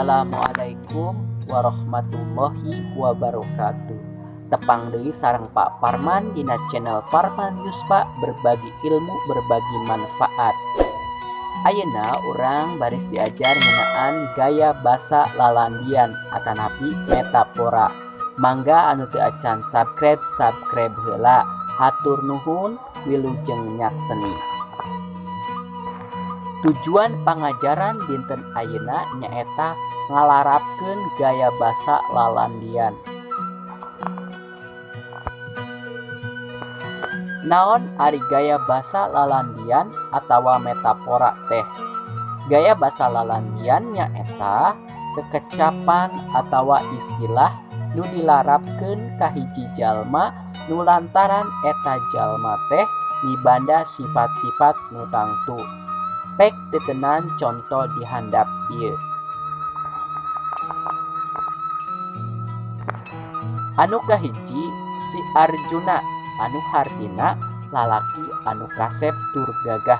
Assalamualaikum warahmatullahi wabarakatuh. Tepang deui sareng Pak Parman dina channel Parman Yuspa, berbagi ilmu, berbagi manfaat. Ayeuna urang baris diajar ngeunaan gaya basa lalandian atanapi metafora. Mangga anu teu acan subscribe, subscribe heula. Hatur nuhun, wilujeng nyakseni. Tujuan pangajaran dinten ayeuna nyaeta ngalarapkeun gaya basa lalandian. Naon ari gaya basa lalandian atawa metafora teh? Gaya basa lalandian nyaeta kekecapan atawa istilah nu dilarapkeun ka hiji jalma nu lantaran eta jalma teh mibanda sifat-sifat nu tangtu. Pek titenan conto di handap ieu. Anu kahiji si Arjuna, anu hartina lalaki anu kasep tur gagah.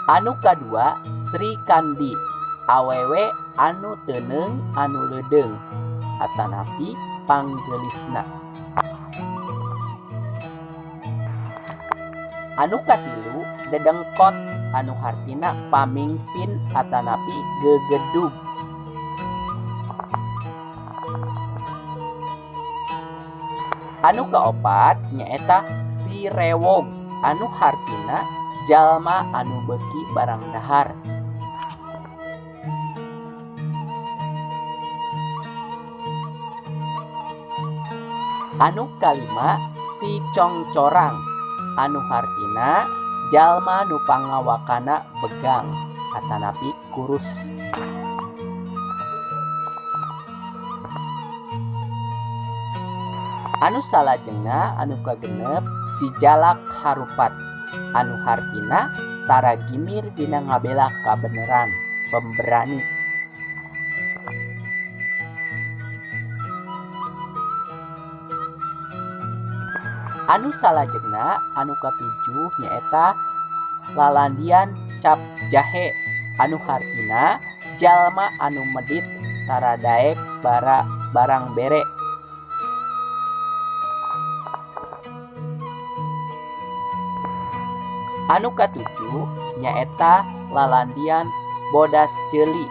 Anu kadua Sri Kandi, awewe anu teuneung anu leudeung atanapi panggeulisna. Anu katilu dedengkot, anu hartina pamingpin atanapi gegedug. Anu kaopat nyaeta si rewog, anu hartina jalma anu beuki barang dahar. Anu kalima si congcorang, anu hartina jalma nu pangawakana begang atanapi kurus. Anu salajengna anu kagenep si jalak harupat, anu hartina tara gimir dina ngabela kabeneran, pemberani. Anu salajengna anu katujuh nyaeta lalandian cap jahe, anu hartina jalma anu medit tara daek barang bere. Anu katujuh nyaeta lalandian bodas ceuli,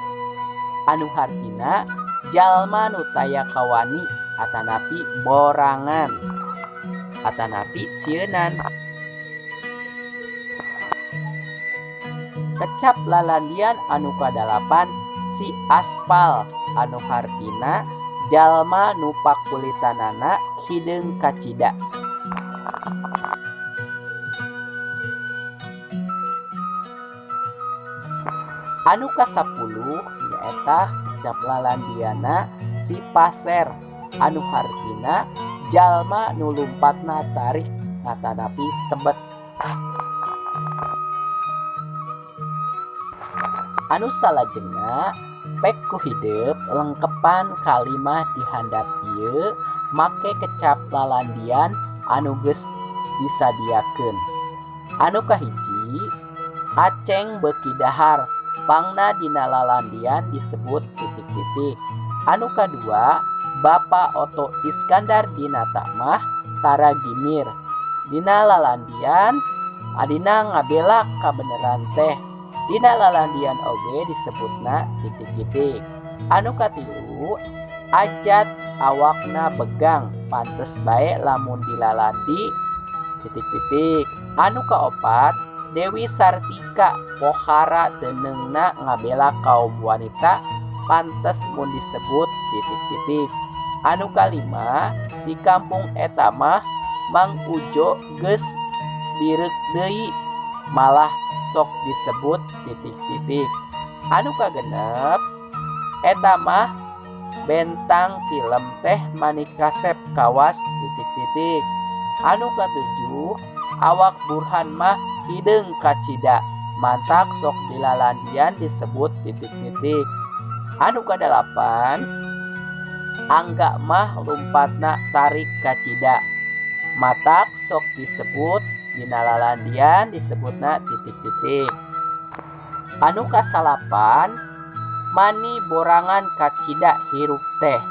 anu hartina jalma nu taya kawani atanapi borangan atanapi sieunan. Kecap lalandian anu kadalapan si aspal, anu hartina jalma nu pakulitanana hideung kacida. Anu kasapuluh nyaeta kecap lalandiana si paser, anu hartina jalma nu lumpatna tarik atanapi sebet. Anu salajengna pek ku hidep lengkepan kalimah di handap ieu make kecap lalandian anu geus disadiakeun. Anu kahiji Aceng beuki dahar, pangna dina lalandian disebut titik-titik. Anu kadua Bapak Otto Iskandar Dinata mah tara gimir dina lalandian adina ngabela kabeneran teh. Dina lalandian oge disebutna titik-titik. Anu katilu Ajat awakna begang, pantes bae lamun dilalandi titik-titik. Anu kaopat Dewi Sartika pohara teuneungna ngabela kaum wanita, pantes mun disebut titik-titik. Anu kalima di kampung eta mah Mang Ujo geus bireuk deui, malah sok disebut titik-titik. Anu kagenep eta mah bentang film teh manik kasep kawas titik-titik. Anu katujuh awak Burhan mah hideung kacida, mantak sok dilalandian disebut titik-titik. Anu kadalapan Angga mah lumpatna tarik kacida, matak sok disebut Dina lalandian disebutna titik-titik. Anu kasalapan, mani borangan kacida hirup teh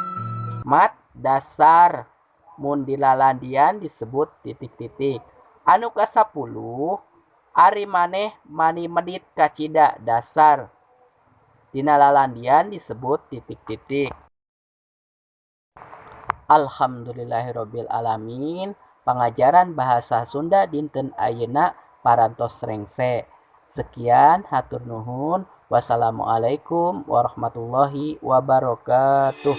mat dasar, mun dilalandian disebut titik-titik. Anu kasapuluh, ari maneh mani medit kacida dasar, dina lalandian disebut titik-titik. Alhamdulillahirabbil alamin, pangajaran bahasa Sunda dinten ayeuna parantos rengse. Sekian, hatur nuhun. Wassalamualaikum warahmatullahi wabarakatuh.